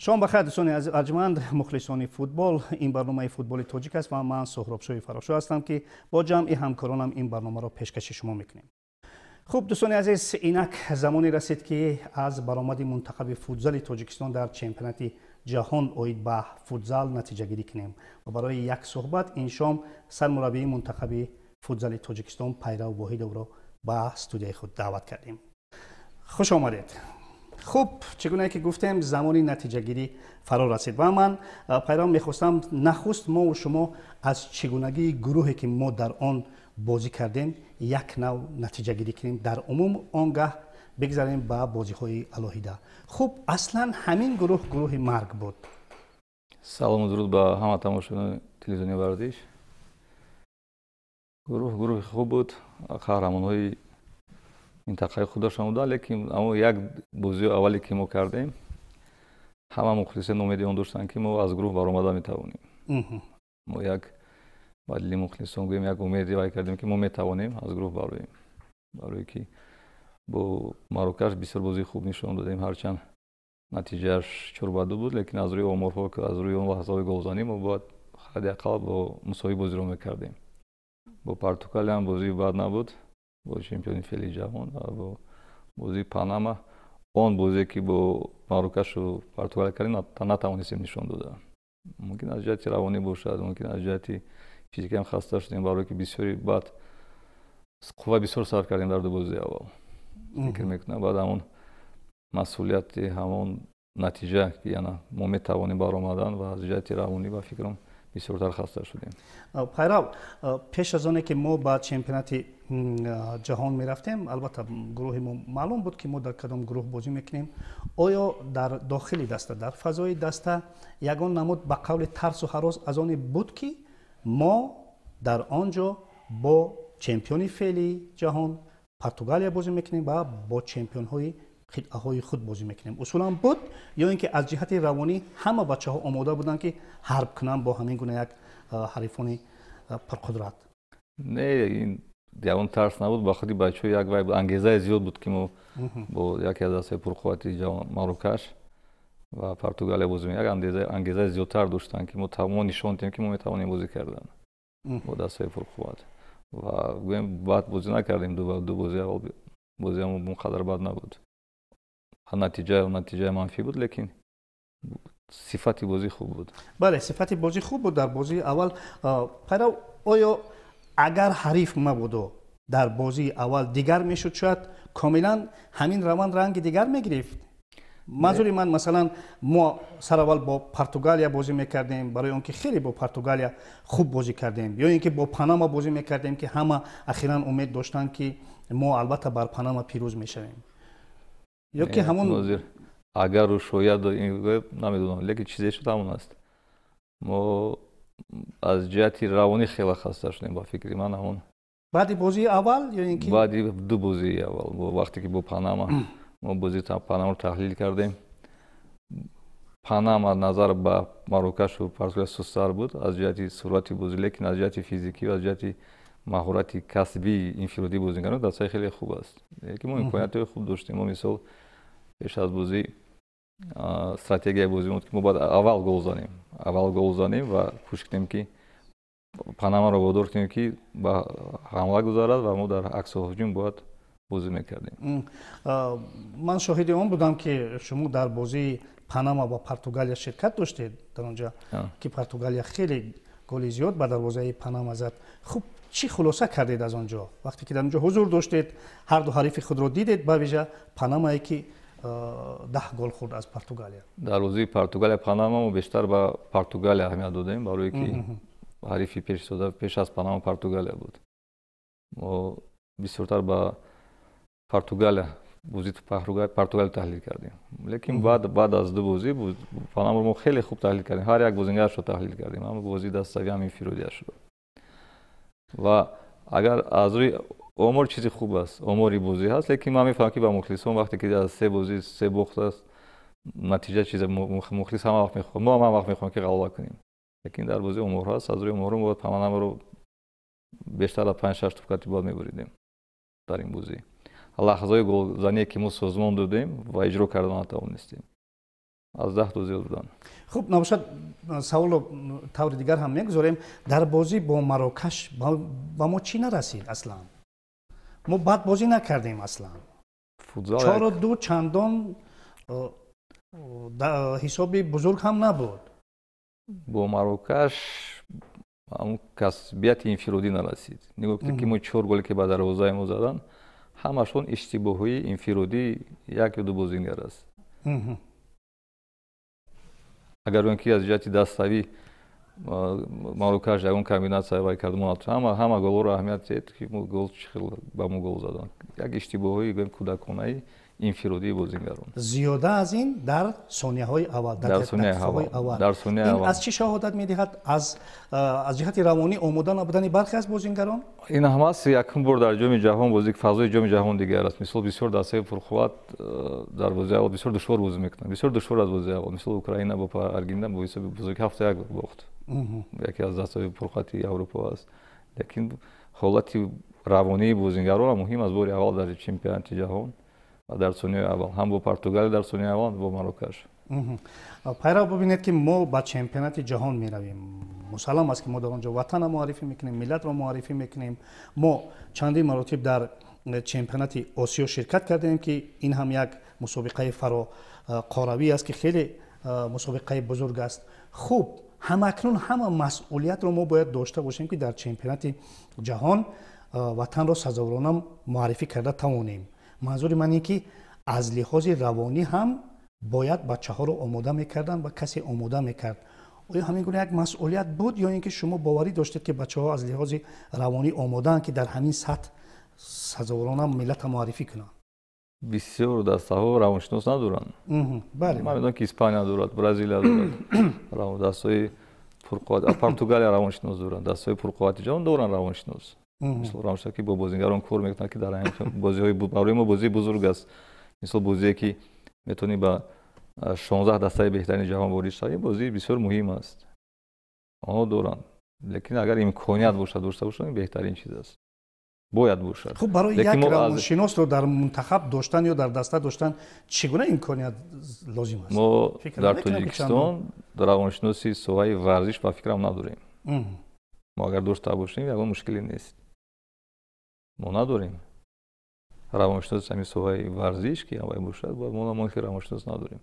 Шом бахайр, дӯстони арҷманд, мухлисони футбол. Ин барномаи «Футболи тоҷик» аст ва ман Соҳробшоҳи Фарошо ҳастам, ки бо ҷамъи ҳамкоронам ин барномаро пешкаши шумо мекунем. Хуб, дӯстони азиз, инак замоне расид, ки аз баромади мунтахаби футзали Тоҷикистон дар чемпионати ҷаҳон оид ба футзал натиҷагирӣ кунем ва барои як суҳбат ин шом сармураббии мунтахаби футзали Тоҷикистон Пайрав Воҳидовро ба студияи худ даъват кардем. Хуш омадед. Хуб, чӣ гунае ки гуфтем, замони натиҷагирӣ фаро расид ва ман, Пайрав, мехостам нахуст мову шумо аз чӣ гунагии гурӯҳе, ки мо дар он бозӣ кардем, як нав натиҷагирӣ кунем дар умум, он гаҳ бигзарем ба бозиҳои алоҳида. Хуб, аслан ҳамин гурӯҳ гурӯҳи марг буд. Салому дуруд ба ҳама тамошобинони телевизиони «Варзиш». Гурӯҳ гурӯҳи хуб буд, қаҳрамонҳои минтақаи худашон буданд, лекин аммо як бозии аввале, ки мо кардем, ҳама мухлисон умеди он доштанд, ки мо аз гурӯҳ баромада метавонем. Мо як ба дили мухлисон гӯем, як умеде вай кардем, ки мо метавонем аз гурӯҳ бароем, барое ки бо Марокаш бисёр бозии хуб нишон додем. Ҳарчанд натиҷааш 4-2 буд, лекин аз рӯи оморҳо, аз рӯи он лаҳзаҳои голзанӣ мо бояд ҳадди ақал бо мусовӣ бозиро мекардем. Бо Португалиям бозии бад набуд, бо чемпиони феълии ҷаҳон, ва бо бозии Панама. Он бозе, ки бо Марокашу Португалия кардем, натавонистем нишон дода. Мумкин, аз ҷиҳати равонӣ бошад, мумкин, аз ҷиҳати физикиам хаста шудем, барое ки бисёри баъд қувва бисёр сарф кардем дар ду бозии аввал. Фикр мекунам, баъд ҳамон масъулияти ҳамон натиҷа, ки яна мо метавонем баромадан, ва аз ҷиҳати равонӣ, ба фикрам, бисёртар хаста шудем. Пайрав, пеш аз оне ки мо ба чемпионати ҷаҳон мерафтем, албатта, гурӯҳи мо маълум буд, ки мо дар кадом гурӯҳ бозӣ мекунем. Оё дар дохили даста, дар фазои даста ягон намуд, ба қавли, тарсу ҳарос аз оне буд, ки мо дар он ҷо бо чемпиони феълии ҷаҳон Португалия бозӣ мекунем ва бо чемпионҳои қитъаҳои худ бозӣ мекунем? Усулан буд ё ин ки аз ҷиҳати равонӣ ҳама бачаҳо омода буданд, ки ҳарб кунанд бо ҳамин гуна як ҳарифони пурқудрат? Не, ин ягон тарс набуд. Ба худи бачаҳо як вай ангезаи зиёд буд, ки мо бо яке аз дастаи пурқуввати ҷаҳон, Марокаш ва Португалия, бозӣ. Як ангезаи зиёдтар доштанд, ки мо нишон диҳем, ки мо метавонем бозӣ кардан бо дастаи пурқувват. Ва гӯем, баъд бозӣ накардем. Ду бозии аввал бозиам он қадар бад набуд. Натиҷаи манфӣ буд, лекин сифати бозӣ хуб буд. Бале, сифати бозӣ хуб буд дар бозии аввал. Пайрав, оё агар ҳариф мабуду дар бозии аввал дигар мешуд, шояд комилан ҳамин раванд ранги дигар мегирифт? Манзури ман, масалан, мо сараввал бо Португалия бозӣ мекардем, барои он ки хеле бо Португалия хуб бозӣ кардем, ё ин ки бо Панама бозӣ мекардем, ки ҳама ахиран умед доштанд, ки мо албатта бар Панама пирӯз мешавем, ё ки ҳамон Агару шояд намедонам, лекин чизе шуд, ҳамон аст. Мо аз ҷиҳати равонӣ хеле хаста шудем, ба фикри ман, ҳамон Баъди бозии аввал ё ин ки Баъди ду бозии аввал, вақте ки бо Панама мо бозии Панамаро таҳлил кардем, Панама назар ба Марокашу Португалия сустар буд аз ҷиҳати суръати бозӣ, лекин аз ҷиҳати физикӣ ва аз ҷиҳати маҳорати касбии инфиродӣ бозигарон дастаи хеле хуб аст. Лекин мо имкониятҳои хуб доштем. Мо, мисол, пеш аз бозӣ стратегияи бозӣ буд, ки мо бояд аввал гол занем, аввал гол занем ва кӯшиш кунем, ки Панамаро водор кунем, ки ба ҳамла гузарад, ва мо дар аксу ҳуҷум бояд бозӣ мекардем. Ман шоҳиди он будам, ки шумо дар бозии Панама ва Португалия ширкат доштед. Дар он ҷа, ки Португалия хеле голи зиёд ба дарвозаи Панама зад, хуб, чӣ хулоса кардед аз он ҷо, вақте ки дар он ҷо ҳузур доштед, ҳар ду ҳарифи худро дидед, ба вижа Панамае, ки 10 гол хӯрд аз Португалия? Дар бозии Португалия Панама мо бештар ба Португалия аҳамият додем, барое ки ҳарифи пеш аз Панама Португалия буд. Мо бисёртар ба Португалия, бозии Португалия таҳлил кардем, лекин баъд аз ду бозӣ Панамаро мо хеле хуб таҳлил кардем, ҳар як бозингарашро таҳлил кардем, ҳам бозии даставӣ, ҳам инфиродиашро. Ва агар аз рӯи омор, чизи хуб аст, омори бозӣ ҳаст, лекин ман мефаҳмам, ки ба мухлисон, вақте ки аз се бозӣ се бохт аст, натиҷа чизе мухлис ҳама вақт мехоҳад, мо ҳама вақт мехоҳем, ки ғалаба кунем, лекин дар бозӣ оморҳо аст. Аз рӯи оморҳо мо бояд Панамаро бештар аз панҷ шаш тӯбкати бояд мебуридем. Дар ин бозӣ лаҳзаҳои голзание, ки мо созмон додем ва иҷро карда натавонистем. Аз 10 то зиёд буданд. Хуб, набошад, саволро таври дигар ҳам мегузорем. Дар бозӣ бо Марокаш ба мо чӣ нарасид аслан? Мо бад бозӣ накардем аслан. 4-2 чандон ҳисоби бузург ҳам набуд. Бо Марокаш ҳамун касбияти инфиродӣ нарасид. Нигоҳ кунед, ки мо чор голе, ки ба дарвозаи мо заданд, ҳамашон иштибоҳҳои инфиродии як ё ду бозингар аст. Агар гӯем, ки аз ҷиҳати даставӣ Марокаш ягон комбинатсия вай кард, ҳама голҳоро аҳамият диҳед, ки гол чӣ хел ба мо гол заданд. Як иштибоҳҳои, гӯем, кӯдаконаи инфиродии бозингарон. Зиёда аз ин дар сонияҳои аввал, дар сонияи аввал. Дар сонияи аввал. Ин аз чӣ шаҳодат медиҳад? Аз ҷиҳати равонӣ омода набудани бархе аз бозингарон? Ин ҳам аст. Якум бор дар Ҷоми ҷаҳон бозӣ, фазои Ҷоми ҷаҳон дигар аст. Мисол, бисёр дастаи пурқувват дар бозии аввал бисёр душвор бозӣ мекунанд. Бисёр душвор аст бозии аввал. Мисол, Украина бо Аргентина бо ҳисоби бузурги 7-1 бохт. Яке аз дастаҳои пурқуввати Аврупо аст. Лекин ҳолати равонии бозингарон муҳим аст. Бори аввал дар чемпионати ҷаҳон ва дар сонияи аввал, ҳам бо Португалия дар сонияи аввал, бо Марокаш. Пайрав, бибинед, ки мо ба чемпионати ҷаҳон меравем. Мусаллам аст, ки мо дар он ҷо ватанро муаррифӣ мекунем, миллатро муаррифӣ мекунем. Мо чандин маротиб дар чемпионати Осиё ширкат кардем, ки ин ҳам як мусобиқаи фароқоравӣ аст, ки хеле мусобиқаи бузург аст. Хуб, ҳамакнун ҳама масъулиятро мо бояд дошта бошем, ки дар чемпионати ҷаҳон ватанро сазоворона муаррифӣ карда тавонем. Манзури ман ин ки аз лиҳози равонӣ ҳам бояд бачаҳоро омода мекарданд ва касе омода мекард. Оё ҳамин гуна як масъулият буд ё ин ки шумо боварӣ доштед, ки бачаҳо аз лиҳози равонӣ омодаанд, ки дар ҳамин сатҳ сазоворона миллатро муаррифӣ кунанд? Бисёр дастаҳо равоншинос надоранд. Ман медонам, ки Испания дорад, Бразилия дорад, дастаҳои пурқувват, Португалия равоншинос доранд, дастаҳои пурқуввати ҷаҳон доранд равоншинос. Мисол, равоншинос, ки бо бозингарон кор мекунанд, ки дар бозиҳои барои мо бозии бузург аст. Мисол, бозие, ки метавонӣ ба 16 дастаи беҳтарини ҷаҳон ворид шавӣ, бозии бисёр муҳим аст. Онҳо доранд, лекин агар имконият бошад, дошта бошанд, беҳтарин чиз аст, бояд бошад. Хуб, барои як равоншиносро дар мунтахаб доштан ё дар даста доштан чӣ гуна имконият лозим аст? Мо дар Тоҷикистон равоншиноси соҳаи варзиш, ба фикрам, надорем. Мо агар дошта бошем, ягон мушкиле нест. Мо надорем равоншиноси ҳамин соҳаи варзиш, ки аввай бошад. Мо ки равоншинос надорем.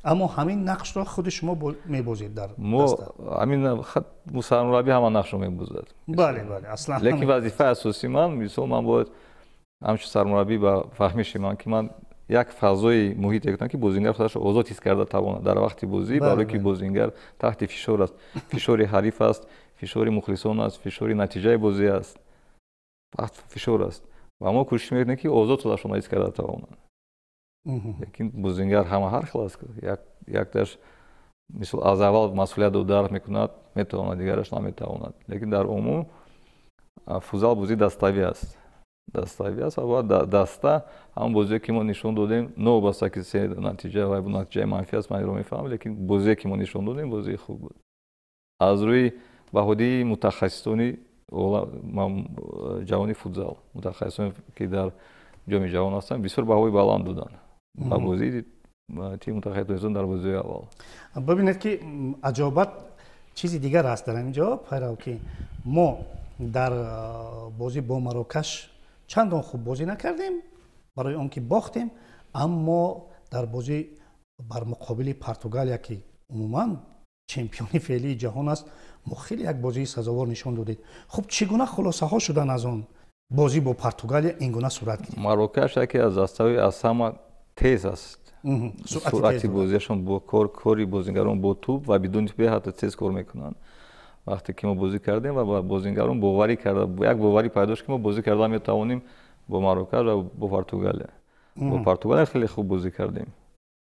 Аммо ҳамин нақшро худи шумо мебозед дар мо ҳамин сармураббӣ ҳама нақшро мебозад. Бале, бале, аслан. Лекин вазифаи асосии ман, мисол, ман бояд ҳамчун сармураббӣ, ба фаҳмиши ман, ки ман як фазои муҳите кунам, ки бозингар худашро озод ҳис карда тавонад дар вақти бозӣ, барое ки бозингар таҳти фишор аст: фишори ҳариф аст, фишори мухлисон аст, фишори натиҷаи бозӣ аст, вақт фишор аст. Ва мо кӯшиш мекунем, ки озод худашонро ҳис карда тавонанд. Лекин бозингар ҳама ҳар хел аст. Якташ, мисол, аз аввал масъулиятро дарк мекунад, метавонад, дигараш наметавонад. Лекин дар умум футзал бозии даставӣ аст, даставӣ аст ва бояд даста. Ҳамон бозие, ки мо нишон додем, новобаста ки се натиҷа ва натиҷаи манфӣ аст, ман инро мефаҳмам, лекин бозие, ки мо нишон додем, бозии хуб буд аз рӯи баҳодиҳии мутахассисони ҷаҳони футзал. Мутахассисоне, ки дар Ҷоми ҷаҳон ҳастанд, бисёр баҳои баланд доданд ба бозии тими мунтахаби Тоҷикистон дар бозиҳои аввал. Бибинед, ки аҷобат чизи дигар аст дар ҳамин ҷо, Пайрав, ки мо дар бозӣ бо Марокаш чандон хуб бозӣ накардем, барои он ки бохтем, аммо дар бозӣ бар муқобили Португалия, ки умуман чемпиони феълии ҷаҳон аст, мо хеле як бозии сазовор нишон додед. Хуб, чӣ гуна хулосаҳо шудан аз он бозӣ бо Португалия ин гуна сурат гирифт? Марокаш яке аз дастаҳои аз ҳама тез аст. Суръати бозиашон бо кори бозингарон бо тӯб ва бидуни тӯб ҳатто тез кор мекунанд. Вақте ки мо бозӣ кардем ва бозингарон боварӣ карда, як боварӣ пайдо шуд, ки мо бозӣ карда метавонем бо Марокаш ва бо Португалия. Бо Португалия хеле хуб бозӣ кардем.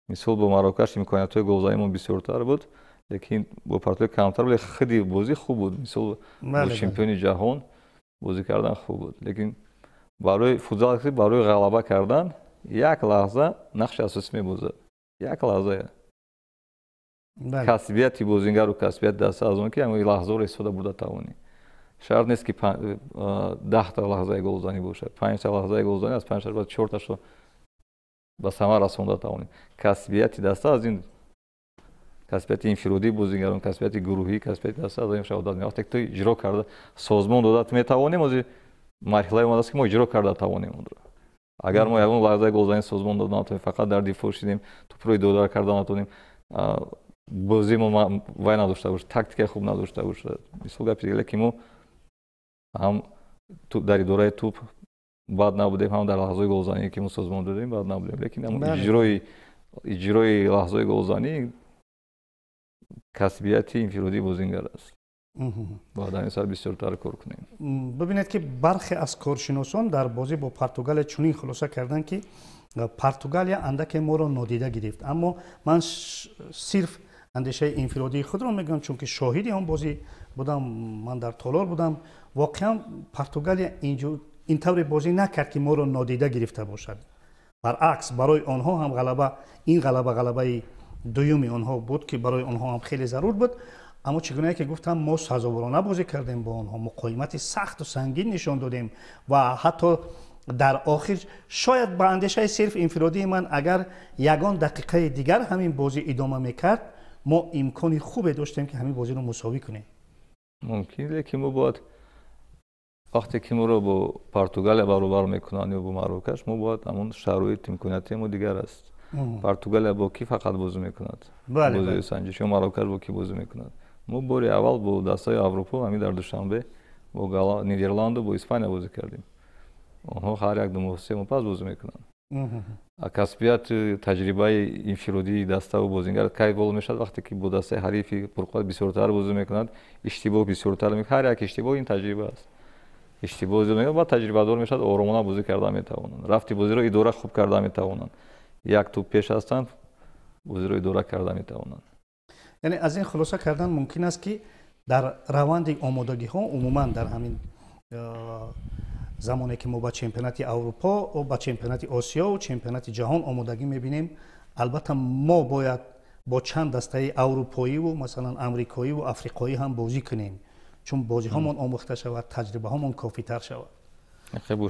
Мисол, бо Марокаш имкониятҳои голзанимон бисёртар буд, лекин бо Португалия камтар буд. Худи бозӣ хуб буд. Мисол, бо чемпиони ҷаҳон бозӣ кардан хуб буд, лекин барои футзал, барои ғалаба кардан як лаҳза нақши асосӣ мебозад, як лаҳза. Касбияти бозингару касбияти даста аз он ки ҳамин лаҳзаро истифода бурда тавонӣ. Шарт нест, ки 10-та лаҳзаи голзанӣ бошад, панҷта лаҳзаи голзанӣ, аз панҷта бояд чорташро ба самар расонда тавонӣ. Касбияти даста аз ин. Касбияти инфиродии бозигарон, касбияти гурӯҳӣ, касбияти даста аз ин шаҳодат медиҳад. Вақте ки ту иҷро карда созмон дода метавонем, ози марҳилаи омадааст, ки мо иҷро карда тавонем онро. Агар мо ягон лаҳзаи голзанӣ созмон дода натавонем, фақат дар дифоъ шидем, тӯпро идора карда натавонем, бозии мо вай надошта бошад, тактикаи хуб надошта бошад, мисол гапи дига, лекин мо ҳам дар идораи тӯп бад набудем, ҳам дар лаҳзаи голзанӣ, ки мо созмон додем, бад набудем, лекин иҷрои лаҳзаи голзанӣ касбияти инфиродии бозингар аст. Бояд ҳамин сар бисёртар кор кунем. Бибинед, ки бархе аз коршиносон дар бозӣ бо Португалия чунин хулоса карданд, ки Португалия андаке моро нодида гирифт. Аммо ман сирф андешаи инфиродии худро мегӯям, чунки шоҳиди он бозӣ будам, ман дар толор будам. Воқеан, Португалия ин тавре бозӣ накард, ки моро нодида гирифта бошад. Баръакс, барои онҳо ҳам ғалаба, ин ғалаба ғалабаи дуюми онҳо буд, ки барои онҳо ҳам хеле зарур буд. Аммо чӣ гунае ки гуфтам, мо сазоворона бозӣ кардем бо онҳо, муқоимати сахту сангин нишон додем ва ҳатто дар охир, шояд ба андешаи сирф инфиродии ман, агар ягон дақиқаи дигар ҳамин бозӣ идома мекард, мо имкони хубе доштем, ки ҳамин бозиро мусовӣ кунем. Мумкин, лекин мо бояд, вақте ки моро бо Португалия баробар мекунанд ё бо Марокаш, мо бояд ҳамон шароит, имконияти мо дигар аст. Португалия бо кӣ фақат бозӣ мекунад, бозии санҷиш, ё Марокаш бо кӣ бозӣ мекунад? Мо бори аввал бо дастаи Аврупо ҳамин дар Душанбе бо Нидерланду, бо Испания бозӣ кардем. Онҳо ҳар як 2 моҳ, 3 моҳ пас бозӣ мекунанд. Касбияти, таҷрибаи инфиродии даставу бозингар кай боло мешавад? Вақте ки бо дастаи ҳарифи пурқувват бисёртар бозӣ мекунад, иштибоҳ бисёртар. Ҳар як иштибоҳ ин таҷриба аст. Иштибоҳ зиёд мекунад, баъд таҷрибадор мешавад, оромона бозӣ карда метавонанд, рафти бозиро идора хуб карда метавонанд, як тӯб пеш ҳастанд, бозиро идора карда метавонанд. Яъне аз ин хулоса кардан мумкин аст, ки дар раванди омодагиҳо, умуман дар ҳамин замоне, ки мо ба чемпионати Аврупо, ба чемпионати Осиёву чемпионати ҷаҳон омодагӣ мебинем, албатта мо бояд бо чанд дастаи аврупоиву, масалан, амрикоиву африқоӣ ҳам бозӣ кунем, чун бозиҳомон омӯхта шавад, таҷрибаҳомон кофитар шавад.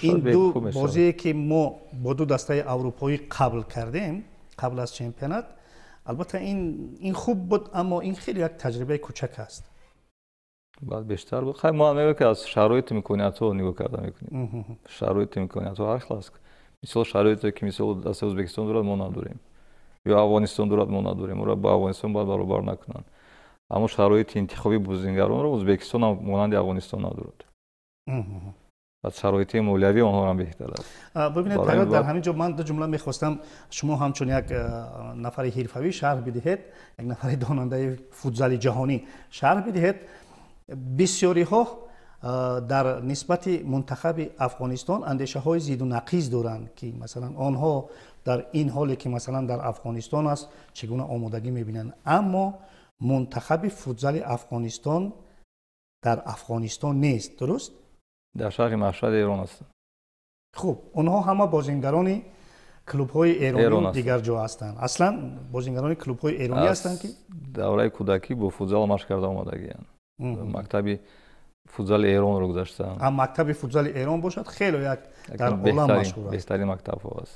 Ин ду бозие, ки мо бо ду дастаи аврупоӣ қабл кардем, қабл аз чемпионат, албатта ин хуб буд, аммо ин хеле як таҷрибаи кӯчак аст. Баъд бештар буд. Хай, мо мегӯем, ки аз шароити имкониятҳо нигоҳ карда мекунем. Шароити имкониятҳо ҳар хел аст. Мисол, шароите, ки мисол дастаи Ӯзбекистон дорад, мо надорем, ё Афғонистон дорад, мо надорем. Ӯро бо Афғонистон бояд баробар накунанд. Аммо шароити интихоби бозингаронро Ӯзбекистон ҳам монанди Афғонистон надорад. Баъд шароити молиявии онҳо ҳам беҳтар аст. Бибинед, дар ҳамин ҷо ман ду ҷумла мехостам, шумо ҳамчун як нафари ҳирфавӣ шарҳ бидиҳед, як нафари донандаи футзали ҷаҳонӣ шарҳ бидиҳед. Бисёриҳо дар нисбати мунтахаби Афғонистон андешаҳои зиду нақиз доранд, ки масалан онҳо дар ин ҳоле, ки масалан дар Афғонистон аст, чӣ гуна омодагӣ мебинанд. Аммо мунтахаби футзали Афғонистон дар Афғонистон нест, дуруст? Дар шаҳри Машҳади Эрон ҳастанд. Хуб, онҳо ҳама бозингарони клубҳои эронӣ дигар ҷо ҳастанд. Аслан бозингарони клубҳои эронӣ ҳастанд, ки давраи кӯдакӣ бо футзал машқ карда омадагианд, мактаби футзали Эронро гузаштаанд. Мактаби футзали Эрон бошад, хеле як дар олам машҳур аст. Беҳтарин мактабҳо аст.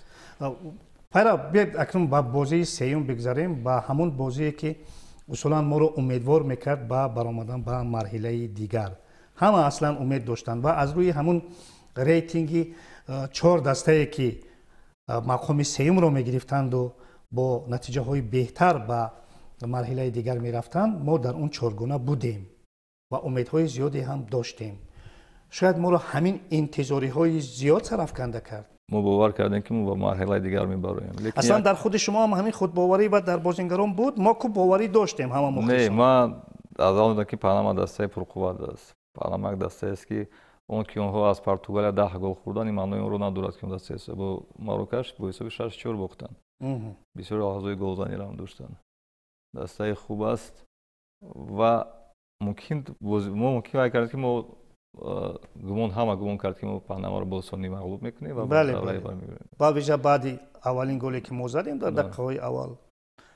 Пайра, биёед акнун ба бозии сеюм бигзарем, ба ҳамон бозие, ки усулан моро умедвор мекард ба баромадан ба марҳилаи дигар. Ҳама аслан умед доштанд ва аз рӯи ҳамун рейтинги чор дастае, ки мақоми сеюмро мегирифтанду бо натиҷаҳои беҳтар ба марҳилаи дигар мерафтанд, мо дар он чоргуна будем ва умедҳои зиёде ҳам доштем. Шояд моро ҳамин интизориҳои зиёд сарафканда кард. Мо бовар кардем, ки мо ба марҳилаи дигар мебароем. Аслан дар худи шумо ҳам ҳамин худбоварӣ ва дар бозингарон буд? Мо ку боварӣ доштем ҳама мухлисон. Не, ман аз аввал медонам, ки Панама дастаи пурқувват аст. Панама як дастае аст, ки он ки онҳо аз Португалия 10 гол хӯрдан, ин маънои онро надорад, ки он дастаи бо Марокаш бо ҳисоби 6-4 бохтанд. Бисёр лаҳзаҳои голзаниро ҳам доштанд. Дастаи хуб аст ва мумкин мо мумкин вай кардем, ки мо гумон, ҳама гумон кард, ки мо Панамаро бо осонӣ мағлуб мекунем ва ба вижа баъди аввалин голе, ки мо задем дар дақиқаҳои аввал,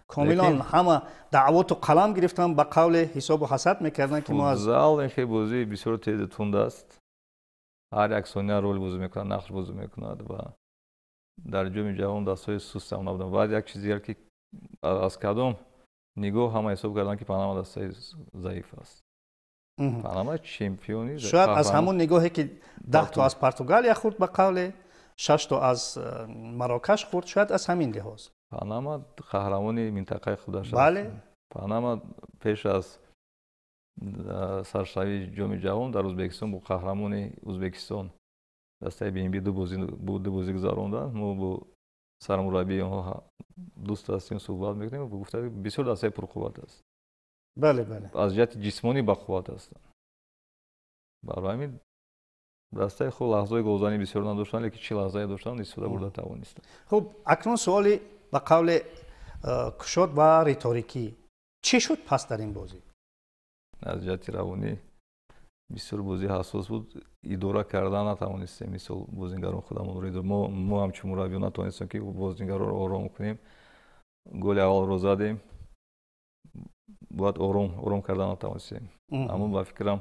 комилан ҳама даъвоту қалам гирифтан, ба қавле ҳисобу ҳасад мекарданд, ки мо аз Футзал ин хеле бозии бисёр тезу тунд аст. Ҳар як сония рол бозӣ мекунад, нақш бозӣ мекунад ва дар Ҷоми ҷаҳон дастҳои сустам набуданд. Баъд як чиз дигар, ки аз кадом Нигоҳ ҳама ҳисоб карданд, ки Панама дастаи заиф аст. Панама чемпиони. Шояд аз ҳамон нигоҳе, ки 10 то аз Португалия хӯрд, ба қавле 6 то аз Марокаш хӯрд, шояд аз ҳамин лиҳоз. Панама қаҳрамони минтақаи худаш аст. Панама пеш аз саршавии Ҷоми ҷаҳон дар Ӯзбекистон бо қаҳрамони Ӯзбекистон, дастаи БНБ, ду бозӣ гузаронданд. Мо бо сармураббии онҳо дӯст ҳастем, суҳбат мекунем, гуфта, бисёр дастаи пурқувват аст. бале бале Аз ҷиҳати ҷисмонӣ бақувват ҳастанд. Барои ҳамин дастаи хуб, лаҳзаҳои голзанӣ бисёр надоштанд, лекин чӣ лаҳзае доштанд, истифода бурда тавонистанд. Хуб, акнун суоли ба қавле кушод ва риторикӣ: чӣ шуд пас дар ин бозӣ? Аз ҷиҳати равонӣ бисёр бозии ҳассос буд, идора кардан натавонистем. Мисол, бозингарон худамонро, мо ҳамчун мураббиён натавонистем, ки бозингаронро ором кунем. Голи аввалро задем, бояд ором кардан натавонистем. Аммо ба фикрам,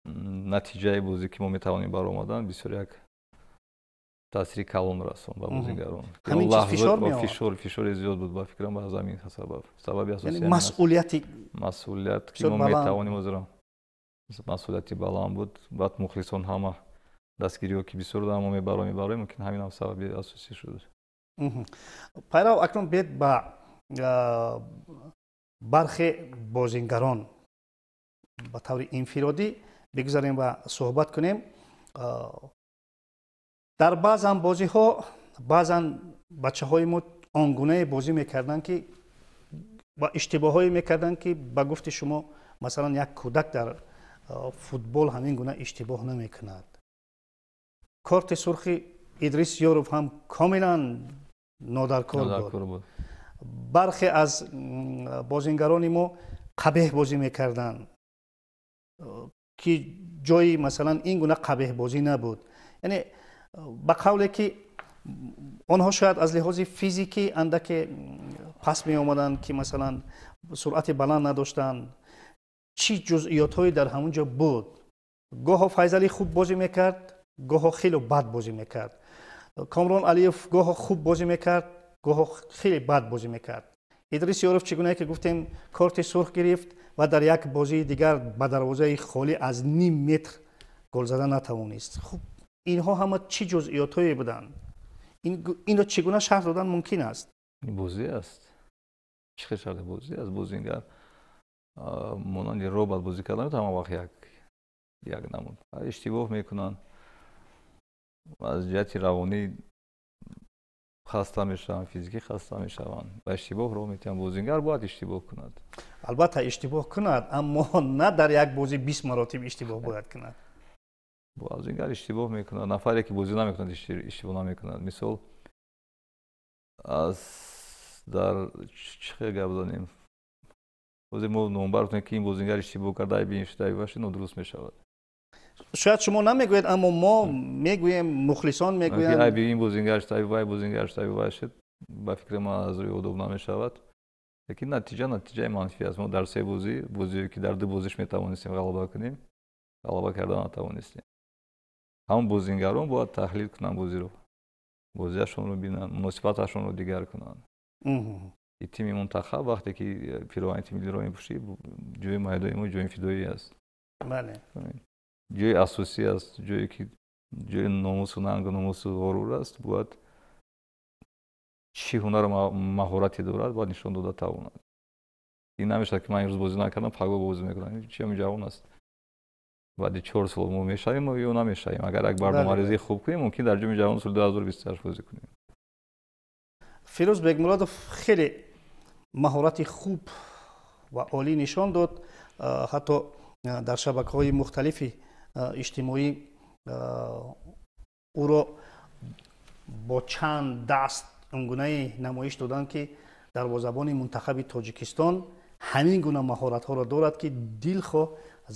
натиҷаи бозӣ, ки мо метавонем баромадан, бисёр як таъсири калон расон ба бозингарон. Фишори зиёд буд, ба фикрам, аз ҳамин сабаб, сабаби асосӣ. Масъулияти. Масъулият, ки мо метавонем озро, масъулияти баланд буд. Баъд мухлисон ҳама дастгириҳо, ки бисёр мо мебароем, мумкин ҳаминам сабаби асосӣ шуд. Пайрав, акнун биед ба бархе бозингарон ба таври инфиродӣ бигузарем ва суҳбат кунем. Дар баъзан бозиҳо баъзан бачаҳои мо он гунае бозӣ мекарданд, ки ва иштибоҳҳое мекарданд, ки ба гуфти шумо, масалан, як кӯдак дар футбол ҳамин гуна иштибоҳ намекунад. Корти сурхи Идрис Ёров ҳам комилан нодаркор буд. Бархе аз бозингарони мо қабеҳ бозӣ мекарданд, ки ҷои, масалан, ин гуна қабеҳбозӣ набуд. Яъне, ба қавле ки онҳо шояд аз лиҳози физикӣ андаке пас меомаданд, ки, масалан, суръати баланд надоштанд. Чӣ ҷузъиётҳое дар ҳамон ҷо буд? Гоҳо Файзалӣ хуб бозӣ мекард, гоҳо хеле бад бозӣ мекард. Комрон Алиев гоҳо хуб бозӣ мекард, гоҳо хеле бад бозӣ мекард. Идрис Ёров, чӣ гунае ки гуфтем, корти сурх гирифт ва дар як бозии дигар ба дарвозаи холӣ аз ним метр гол зада натавонист. Хуб, инҳо ҳама чӣ ҷузъиётҳое буданд? Инро чӣ гуна шарҳ додан мумкин аст? Бозӣ аст, чӣ хел шарҳ? Бозӣ аст. Бозингар монанди робот бозӣ кардан ҳама вақт як намуд иштибоҳ мекунанд, аз ҷиҳати равонӣ хаста мешаванд, физикӣ хаста мешаванд, ба иштибоҳ роҳ метиҳанд. Бозингар бояд иштибоҳ кунад. Албатта, иштибоҳ кунад, аммо на дар як бозӣ 20 маротиб иштибоҳ бояд кунад. Бозингар иштибоҳ мекунад. Нафаре ки бозӣ намекунад, иштибоҳ намекунад. Мисол, аз дар чӣ хел гап занем, ҳозир мо номбар кунем, ки ин бозингар иштибоҳ карда, айби ин шуда, айби вай, нодуруст мешавад. Шояд шумо намегӯед, аммо мо мегӯем, мухлисон мегӯянд. Айби ин бозингар шуд, айби вай бозингар шуд, айби вай шуд, ба фикри ман, аз рӯи одоб намешавад. Лекин натиҷа натиҷаи манфӣ аст. Мо дар се бозӣ, бозие ки дар ду бозиш метавонистем ғалаба кунем, ғалаба карда натавонистем. Ҳамон бозингарон бояд таҳлил кунанд бозиро, бозиашонро бинанд, муносибаташонро дигар кунанд. И тими мунтахаб, вақте ки пироҳани тими миллиро мепӯшӣ, ҷои майдони мо ҷои фидоӣ аст, ҷои асосӣ аст, ҷое ки ҷои номусу нангу номусу ғурур аст. Бояд чӣ ҳунару маҳорате дорад, бояд нишон дода тавонад. Ин намешавад, ки ман имрӯз бозӣ накардам, пагоҳ бозӣ мекунам. Чиам ҷавон аст, баъди 4 сол мо мешавем ё намешавем. Агар як барномарезии хуб кунем, мумкин дар Ҷоми ҷаҳон соли 2028 бозӣ кунем. Фирӯз Бекмуродов хеле маҳорати хуб ва олӣ нишон дод. Ҳатто дар шабакаҳои мухталифи иҷтимоӣ ӯро бо чанд даст онгунае намоиш доданд, ки дарвозабони мунтахаби Тоҷикистон ҳамин гуна маҳоратҳоро дорад, ки дилхоҳ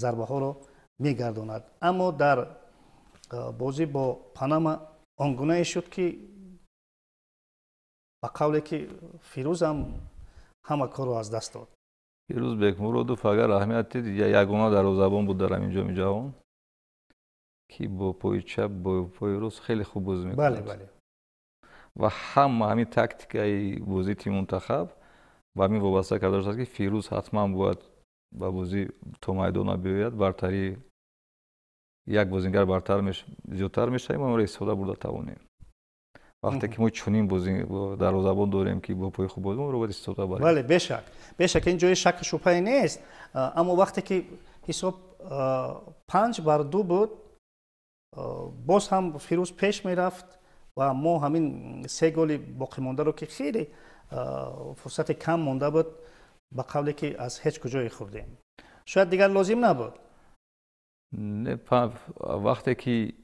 зарбаҳоро мегардонад. Аммо дар бозӣ бо Панама он гунае шуд, ки ба қавле ки Фирӯзам ҳама корро аз даст дод. Фирӯз Бекмуродов, агар аҳамият дид, ягона дарвозабон буд дар ҳамин Ҷоми ҷаҳон, ки бо пои чап, бо пои рост хеле хуб бозӣ мекунад. бале бале Ва ҳама ҳамин тактикаи бозии тими мунтахаб. Ба ҳамин вобаста карда шудааст, ки Фирӯз ҳатман бояд ба бозӣ то майдона биёяд, бартарии як бозингар бартар зиёдтар мешавад, мо онро истифода бурда тавонем. Вақте ки мо чунин дарвозабон дорем, ки бо пои хуб бозӣ, мо бояд истифода барем. Бале, бешак, бешак, ин ҷои шаку шубҳае нест. Аммо вақте ки ҳисоб 5-2 буд, боз ҳам Фирӯз пеш мерафт ва мо ҳамин се голи боқимондаро, ки хеле фурсати кам монда буд, ба қавле ки аз ҳеҷ куҷое хӯрдем. Шояд дигар лозим набуд. Не, вақте ки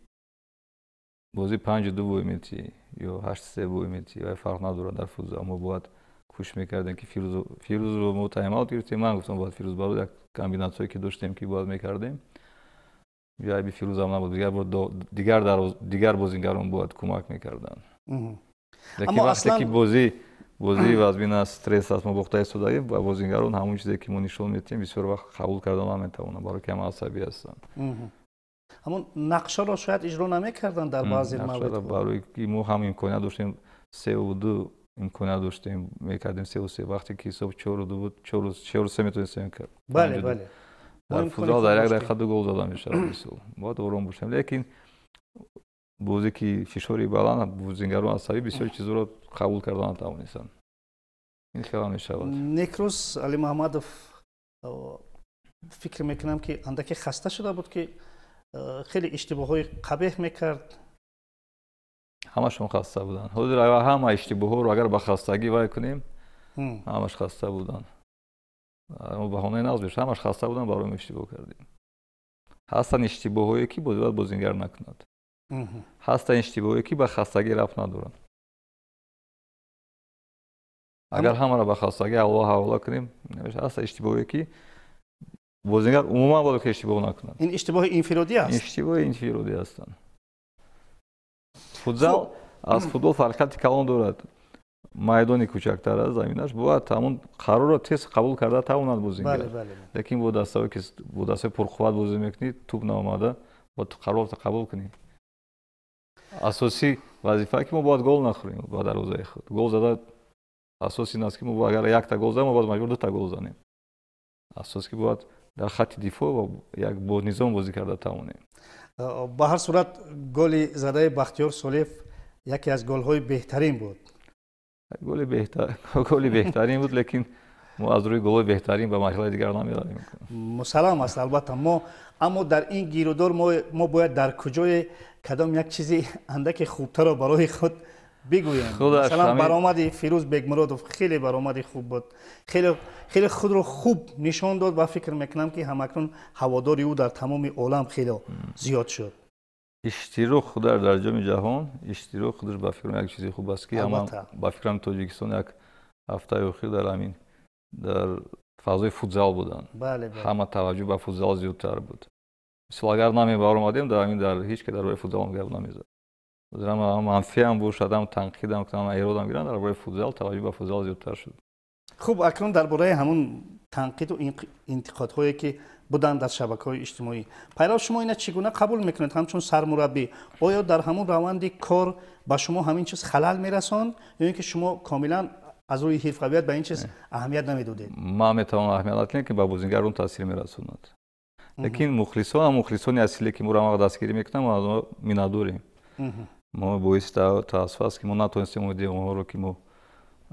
бозӣ 5-2 бой метӣ ё 8-3 бой метӣ, вай фарқ надорад дар футзал. Мо бояд кӯшиш мекардем, ки Фирӯзро мо тайм-аут гирифтем. Ман гуфтам, бояд Фирӯз барод, як комбинатсияе ки доштем, ки бояд мекардем. Ё айби Фирӯзам набуд, дигар бозингарон бояд кӯмак мекарданд. Лекин вақте ки бозии вазмин аст, стресс аст, мо бохта истодаем, ба бозингарон ҳамон чизе ки мо нишон медиҳем, бисёр вақт қабул карда наметавонанд, барои ки ҳама асабӣ ҳастанд. Ҳамон нақшаро шояд иҷро намекарданд дар баъзе мавридҳо. Барои ки мо ҳам имконият доштем, 3-2 имконият доштем, мекардем 3-3. Вақте ки ҳисоб 4-2 буд, 4-3 метавонистем кард. Бале, бале. Дар футзал дар як дақиқа ду гол зада мешавад, мисол. Бояд ором бошем. Лекин бозӣ ки фишори баланд, бозингарон асабӣ, бисёр чизҳоро қабул карда натавонистанд. Ин хела мешавад. Некрӯз Алимуҳаммадов, фикр мекунам, ки андаке хаста шуда буд, ки хеле иштибоҳҳои қабеҳ мекард. Ҳамашон хаста буданд. Ҳозир ҳама иштибоҳҳоро агар ба хастагӣ вай кунем, ҳамаш хаста буданд. Баҳонаи нағз мешавад, ҳамаш хаста буданд, барои мо иштибоҳ кардем. Ҳастанд иштибоҳҳое, ки бояд бозингар накунад. Ҳастанд иштибоҳое, ки ба хастагӣ рабт надоранд. Агар ҳамаро ба хастагӣ ҳавола кунем, ҳастанд иштибоҳое, ки бозингар умуман бояд ки иштибоҳ накунад. Ин иштибоҳи инфиродӣ аст? Иштибоҳи инфиродӣ ҳастанд. Футзал аз футбол фарқияти калон дорад. Майдони кӯчактар аст, заминаш, бояд ҳамон қарорро тез қабул карда тавонад бозингар. Лекин бо дастаҳое ки бо дастаи пурқувват бозӣ мекунӣ, туп наомада, бояд ту қарорро қабул кунӣ. Асосӣ вазифа, ки мо бояд гол нахӯрем ба дарвозаи худ. Гол зада асос ин аст, ки мо агар якта гол занем, мо бояд маҷбур дута гол занем. Асос ки бояд дар хатти дифоъ ва як бо низом бозӣ карда тавонем. Ба ҳар сурат, голи задаи Бахтиёр Солиев яке аз голҳои беҳтарин буд. Голи беҳтарин буд, лекин мо аз рӯи голҳои беҳтарин ба марҳилаи дигар намеравем. Мусаллам аст, албатта. Мо аммо дар ин гирудор мо бояд дар куҷое кадом як чизи андаке хубтарро барои худ бигӯем. Масалан, баромади Фирӯз Бегмуродов хеле баромади хуб буд, хеле хеле худро хуб нишон дод ва фикр мекунам, ки ҳамакнун ҳаводори ӯ дар тамоми олам хеле зиёд шуд. Иштирок худаш дар Ҷоми ҷаҳон, иштирок худаш ба фикрам як чизи хуб аст, ки ба фикрам Тоҷикистон як ҳафтаи охир дар ҳамин дар фазои футзал буданд, ҳама таваҷҷӯҳ ба футзал зиёдтар буд. Мисол, агар намебаромадем, дар ҳамин дар ҳеҷ ки дар бораи футзал гап намезад. Ҳам манфиам бошад, ҳам танқидам кунам, эродам гирам, дар бораи футзал таваҷҷӯҳ ба футзал зиёдтар шуд. Хуб, акнун дар бораи ҳамун танқиду интиқодҳое, ки буданд дар шабакаҳои иҷтимоӣ, пайрав, шумо ина чӣ гуна қабул мекунед ҳамчун сармураббӣ? Оё дар ҳамун раванди кор ба шумо ҳамин чиз халал мерасонд ё ин ки шумо комилан аз рӯи ҳирфавият ба ин чиз аҳамият намедодед? Ман метавонам аҳамият надиҳам, ки ба бозингарон таъсир мерасонад. Лекин мухлисон, мухлисони асиле, ки моро ҳамавақт дастгирӣ мекунанд, мо аз онҳо миннатдорем. Мо боиси таассуф аст, ки мо натавонистем умеди онҳоро, ки мо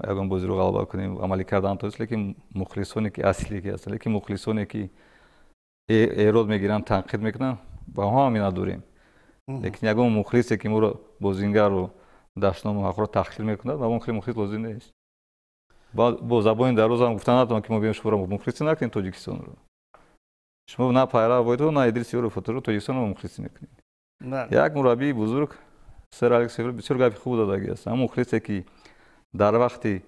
ягон бозиро ғалаба кунем, амалӣ карда натавонист, лекин мухлисоне ки аслие ки ҳастанд, лекин мухлисоне ки эрод мегиранд, танқид мекунанд, ба онҳо ҳам миннатдорем. Лекин ягон мухлисе, ки моро, бозингарро дашному ҳақро таҳқир мекунад, ба он хеле мухлис лозим нест. Бо забони дарозам гуфта натавонам, ки мо биёем шуморо мухлисӣ накунем. Тоҷикистонро шумо на пайрав боиду, на Идрис Ёров Тоҷикистонро мухлисӣ мекунед. Як мураббии бузург, сэр Алекс бисёр гапи хуб додагӣ аст: ҳамон мухлисе, ки дар вақти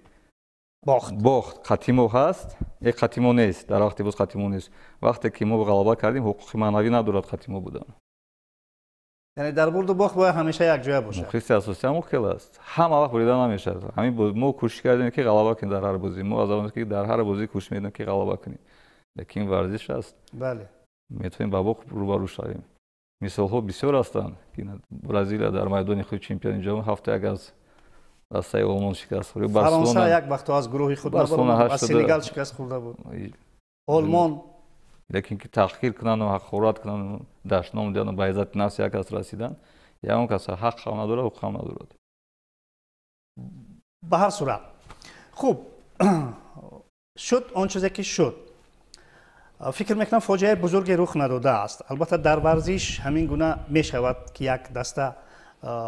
бохт қатимо ҳаст, э қатимо нест, дар вақти боз қатимо нест, вақте ки мо ғалаба кардем, ҳуқуқи маънавӣ надорад қатимо будан. Яъне дар бурду бохт бояд ҳамеша якҷоя бошад. Мухлиси асосӣ ҳамон хел аст, ҳама вақт бурида намешавад. Ҳамин мо кӯшиш кардем, ки ғалаба кунем дар ҳар бозӣ. Мо аз он ки дар ҳар бозӣ кӯшиш медем, ки ғалаба кунем, лекин варзиш аст, метавонем ба бохт рӯбарӯ шавем. Мисолҳо бисёр ҳастанд, ки Бразилия дар майдони худ чемпиони ҷаҳон 7-1 аз Дастаи Олмон шикаст хӯрд. Фаронса як вақто аз гурӯҳи худ набаромад, аз Сенегал шикаст хӯрда буд. Олмон. Лекин ки таҳқир кунанду ҳақорат кунанду дашном диҳанду ба иззати нафси як кас расидан, ягон кас ҳақ ҳам надорад, ҳуқуқ ҳам надорад. Ба ҳар сурат, хуб шуд он чизе ки шуд. Фикр мекунам, фоҷиаи бузурге рух надодааст. Албатта, дар варзиш ҳамин гуна мешавад, ки як даста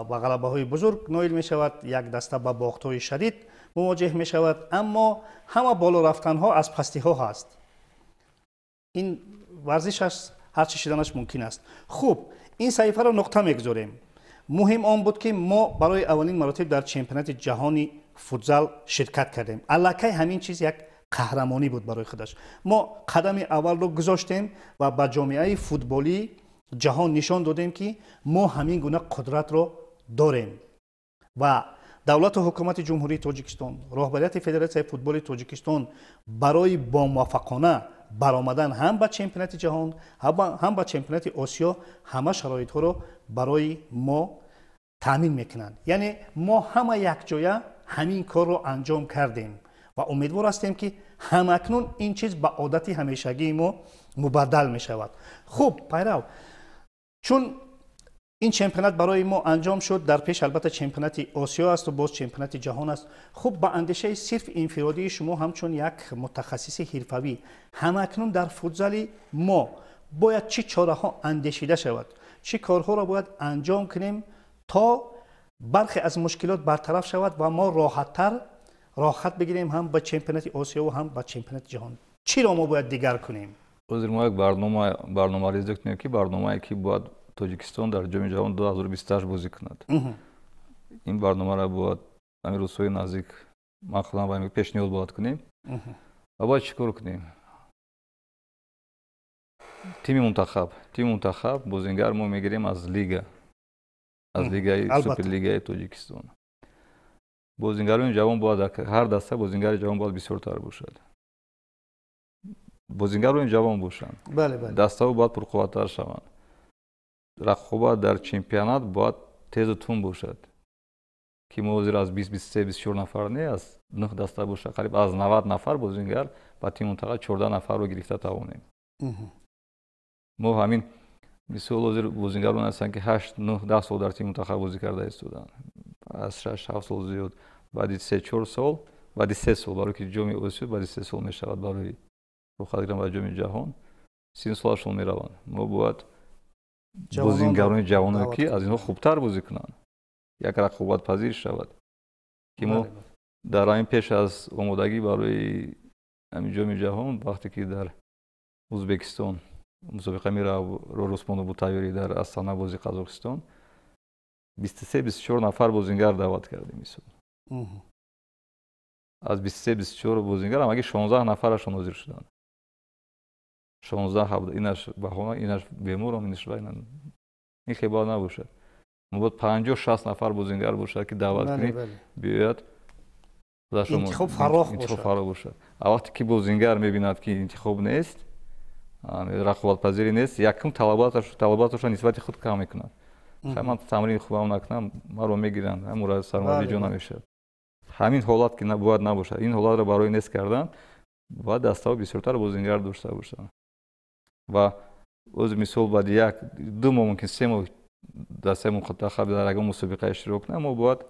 ба ғалабаҳои бузург ноил мешавад, як даста ба бохтҳои шадид мувоҷеҳ мешавад, аммо ҳама боло рафтанҳо аз пастиҳо ҳаст. Ин варзиш аст, ҳар чӣ шиданаш мумкин аст. Хуб, ин саҳифаро нуқта мегузорем. Муҳим он буд, ки мо барои аввалин маротиб дар чемпионати ҷаҳони футзал ширкат кардем. Аллакай ҳамин чиз як қаҳрамонӣ буд барои худаш. Мо қадами аввалро гузоштем ва ба ҷомеаи футболии ҷаҳон нишон додем, ки мо ҳамин гуна қудратро дорем ва давлату ҳукумати Ҷумҳурии Тоҷикистон, роҳбарияти Федератсияи футболи Тоҷикистон барои бомуваффақона баромадан ҳам ба чемпионати ҷаҳон, ҳам ба чемпионати Осиё ҳама шароитҳоро барои мо таъмин мекунанд. Яъне мо ҳама якҷоя ҳамин корро анҷом кардем ва умедвор ҳастем, ки ҳамакнун ин чиз ба одати ҳамешагии мо мубаддал мешавад. Хуб, Пайрав, чун ин чемпионат барои мо анҷом шуд, дар пеш албатта чемпионати Осиё асту боз чемпионати ҷаҳон аст. Хуб, ба андешаи сирф инфиродии шумо, ҳамчун як мутахассиси ҳирфавӣ, ҳамакнун дар футзали мо бояд чӣ чораҳо андешида шавад, чӣ корҳоро бояд анҷом кунем, то бархе аз мушкилот бартараф шавад ва мо роҳаттар роҳат бигирем ҳам ба чемпионати Осиё ва ҳам ба чемпионати ҷаҳон? Чиро мо бояд дигар кунем? Ҳозир мо як барномарезӣ кунем, ки барномае ки бояд Тоҷикистон дар Ҷоми ҷаҳон 2028 бозӣ кунад. Ин барномаро бояд ҳамин рӯзҳои наздик ман худам ба пешниҳод бояд кунем. Ва бояд чӣ кор кунем? Тими мунтахаб бозингар мо мегирем аз лига, аз лигаи суперлигаи Тоҷикистон. Бозингарони ҷавон бояд, ҳар даста бозингари ҷавон бояд бисёртар бошад, бозингарони ҷавон бошанд. Дастаҳо бояд пурқувваттар шаванд. Рақобат дар чемпионат бояд тезу тун бошад, ки мо ҳозир аз 20, 23, 24 нафар не, аз нӯҳ даста бошад, қариб аз 90 нафар бозингар ба тими мунтахаб 14 нафарро гирифта тавонем. Мо ҳамин мисол ҳозир бозингарон ҳастанд, ки 8, 9, 10 сол дар тими мунтахаб бозӣ карда истоданд, аз 6, 7 сол зиёд. Баъди 3-4 сол, баъди 3 сол, барои ки Ҷоми Осиё баъди 3 сол мешавад, барои рухсат гирифтан ба Ҷоми ҷаҳон сину солашон мераванд. Мо бояд бозингарони ҷавоно, ки аз инҳо хубтар бозӣ кунанд, як рақобатпазир шавад, ки мо дар ҳамин пеш аз омодагӣ барои ҳамин Ҷоми ҷаҳон, вақте ки дар Ӯзбекистон мусобиқа мерафт, Росмону бу тайёрӣ дар Астана бози Қазоқистон, 23, 24 нафар бозингар даъват кардем. Мисол, аз 23, 24 бозингар ҳамагӣ 16 нафарашон ҳозир шуданд. 16, 17, инаш баҳона, инаш беморам, инаш ин хел бояд набошад. Мо бояд 50, 60 нафар бозингар бошад, ки даъват кунем, биёяд. Интихоб фарох. Интихоб фарох бошад. А вақте ки бозингар мебинад, ки интихоб нест, рақобатпазирӣ нест, якум талаботашро нисбати худ кам мекунад. Ман тамрини хубам накунам, маро мегиранд, ҳамура сармураббӣ ҷо намешавад. Ҳамин ҳолат ки бояд набошад. Ин ҳолатро барои нест кардан бояд дастаҳо бисёртар бозингар дошта бошанд. Ва оз мисол, баъди як ду моҳ, мумкин 3 моҳ дастаи мунтахаб дар ягон мусобиқа иштирок кунад, мо бояд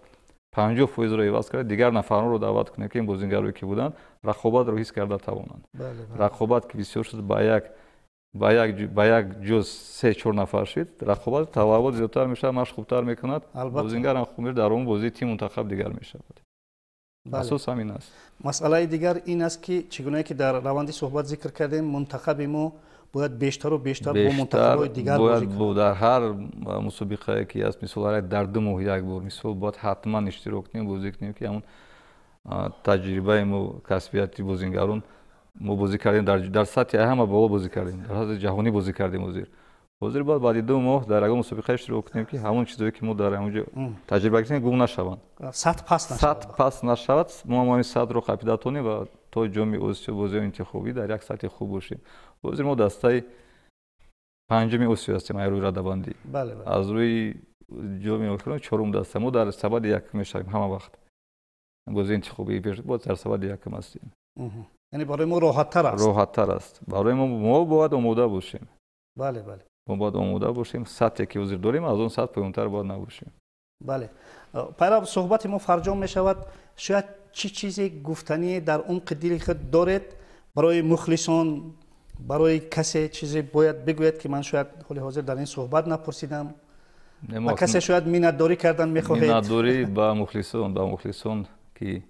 50%-ро иваз карда, дигар нафаронро даъват кунем, ки ин бозингарое ки буданд, рақобатро ҳис карда тавонанд. Рақобат ки бисёр шуд, ба як ҷоз се чор нафар шид, рақобат, талабот зиёдтар мешавад, машқ хубтар мекунад, бозингарам хуб мешавад, дар он бозии тим мунтахаб дигар мешавад. Асос ҳамин аст. Масъалаи дигар ин аст, ки чӣ гунае ки дар раванди суҳбат зикр кардем, мунтахаби мо бояд бештару бештар бо мунтахабҳои дигар. Бояд дар ҳар мусобиқае ки аст, мисол, ҳар дар 2 моҳ як бор, мисол, бояд ҳатман иштирок кунем, бозӣ кунем, ки ҳамон таҷрибаи мо, касбияти бозингарон. Мо бозӣ кардем, дар сатҳи ҳама боло бозӣ кардем, дар сатҳи ҷаҳонӣ бозӣ кардем. Ҳозир бояд баъди 2 моҳ дар ягон мусобиқа иштирок кунем, ки ҳамон чизое ки мо дар ҳамонҷо таҷриба кардем, гум нашаванд. Сатҳ паст. Сатҳ паст нашавад. Мо ҳамин сатҳро қапида тонем ва то Ҷоми Осиё, бозиҳои интихобӣ дар як сатҳи хуб бошем. Ҳозир мо дастаи панҷуми Осиё ҳастем аз рӯи радабандӣ, аз рӯи ҷоми охирон чорум даста. Мо дар сабади якум мешавем ҳама вақт. Бозии интихобии пеш бояд дар сабади якум ҳастем. Яъне барои мо роҳаттар аст. Роҳаттар аст. Барои мо бояд омода бошем. Бале, бале. Мо бояд омода бошем, сатҳе ки ҳозир дорем, аз он сатҳ поёнтар бояд набошем. Бале. Пайрав, суҳбати мо фарҷом мешавад. Шояд чӣ чизе гуфтанӣ дар умқи дили худ доред барои мухлисон, барои касе чизе бояд бигӯяд, ки ман шояд ҳоли ҳозир дар ин суҳбат напурсидам. Ба касе шояд миннатдорӣ кардан мехоҳед. Миннатдорӣ ба мухлисон, ба мухлисон, ки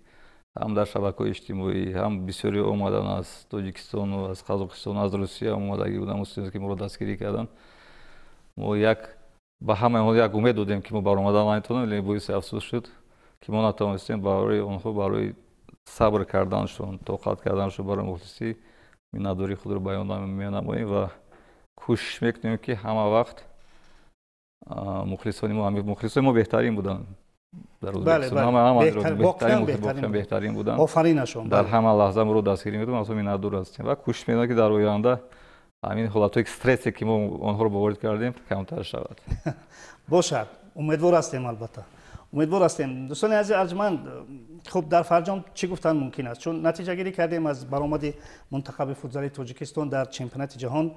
ҳам дар шабакаҳои иҷтимоӣ, ҳам бисёре омадан аз Тоҷикистону аз Қазоқистон, аз Русия омадагӣ буданд, муслимон, ки моро дастгирӣ карданд. Мо як ба ҳамаи онҳо як умед додем, ки мо баромада наметавонем, лекин боиси афсӯс шуд, ки мо натавонистем. Барои онҳо, барои сабр карданашон, тоқат карданашон, барои мухлисӣ миннатдории худро баён менамоем ва кӯшиш мекунем, ки ҳама вақт мухлисони мо, мухлисони мо беҳтарин буданд дар Ӯзбекистон, ҳама беҳтарин буданд. Офаринашон. Дар ҳама лаҳза моро дастгирӣ мекунанд, аз миннатдор ҳастем ва кӯшиш мекунем, ки дар оянда ҳамин ҳолатҳои стрессе, ки мо онҳоро ворид кардем, камтар шавад. Бошад, умедвор ҳастем, албатта умедвор ҳастем. Дӯстони азиз арҷманд, хуб, дар фарҷом чӣ гуфтан мумкин аст? Чун натиҷагирӣ кардем аз баромади мунтахаби футзали Тоҷикистон дар чемпионати ҷаҳон,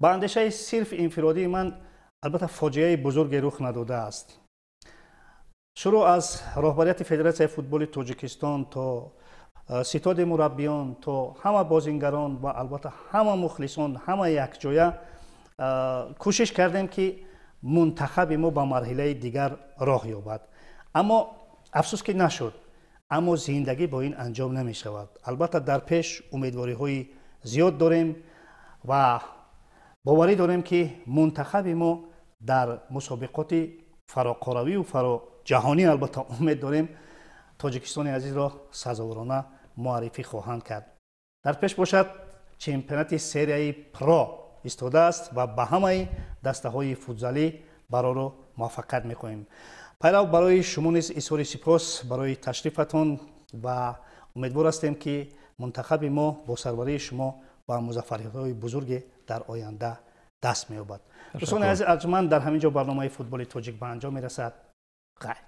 ба андешаи сирф инфиродии ман, албатта, фоҷиаи бузурге рух надодааст. Шурӯъ аз роҳбарияти Федератсияи футболи Тоҷикистон то ситоди мураббиён, то ҳама бозингарон ва албатта ҳама мухлисон, ҳама якҷоя кӯшиш кардем, ки мунтахаби мо ба марҳилаи дигар роҳ ёбад, аммо афсӯс, ки нашуд. Аммо зиндагӣ бо ин анҷом намешавад. Албатта, дар пеш умедвориҳои зиёд дорем ва боварӣ дорем, ки мунтахаби мо дар мусобиқоти фароқоравию фароҷаҳонӣ, албатта умед дорем, Тоҷикистони азизро сазоворона муаррифӣ хоҳанд кард. Дар пеш бошад, чемпионати серияи Про истодааст ва ба ҳамаи дастаҳои футзалӣ барору муваффақият мехоҳем. Пайрав, барои шумо низ изҳори сипос барои ташрифатон ва умедвор ҳастем, ки мунтахаби мо бо сарварии шумо ба музаффариятҳои бузурге дар оянда даст меёбад. Дӯстони азиз арҷманд, дар ҳамин ҷо барномаи «Футболи тоҷик» ба анҷом мерасад. Хайр.